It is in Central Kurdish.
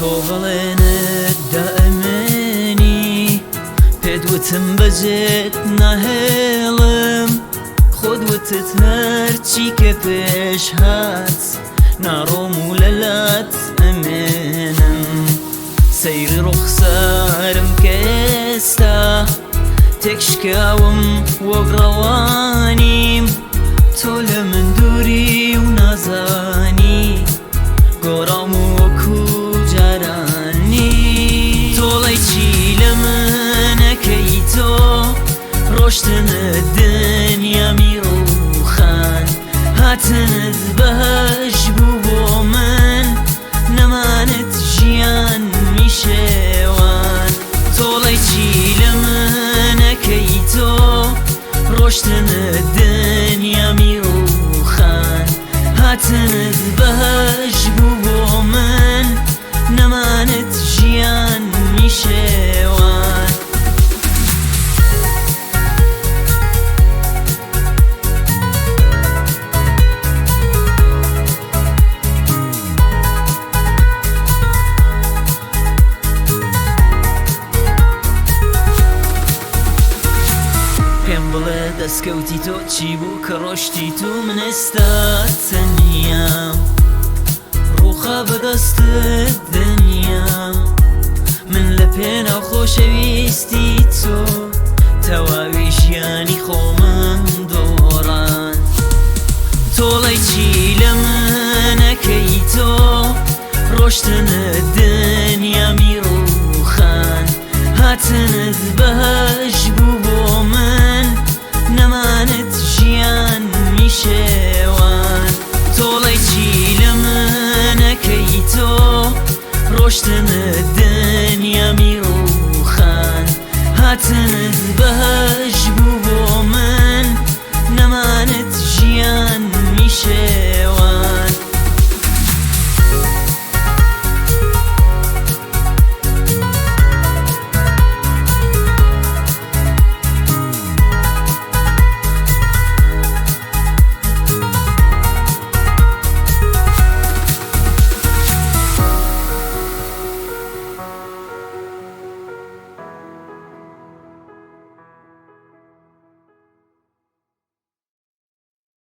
تۆ بەڵێنت دا ئەمنی، پێت وتم بەجێت ناهێڵم، خۆت وتت هەرچی کە پێش هات ناڕۆم و لەلات ئەمێنم. سەیری ڕوخسارم کە ئێستا تێکشکاوم وەک ڕەوانیم، تۆ لە من دووری و نازانی گۆڕاوم و وەکو جارانی. تۆڵەی چی لە منەکەی تۆ، ڕۆشتنت دنیامی ڕووخان، هاتنت بەهەشت بوو بۆ من، نەمانت ژیانمی شێوان. تۆڵەی چی لە منەکەی تۆ، ڕۆشتنت دنیامی ڕووخان، هاتنت بەهەشت بوو بۆ من، نەمانت ژیانمی شێوان. پێم بڵێ دەستکەوتی تۆ چی بوو کە ڕۆشتی تو، من ئێستا تەنیام، ڕووخا بەدەستت دنیام. من لە پێناو خۆشەویستی تۆ تەواوی ژیانی خۆمم دۆڕان. تۆڵەی چی لە منەکەی تۆ، ڕۆشتنت دنیامی ڕووخان، هاتنت بەهەشت بوو بۆ من، نەمانت ژیانمی شێوان. تۆڵەی چی لە منەکەی تۆ، ڕۆشتنت دنیامی ڕووخان، هاتنت بەهەشت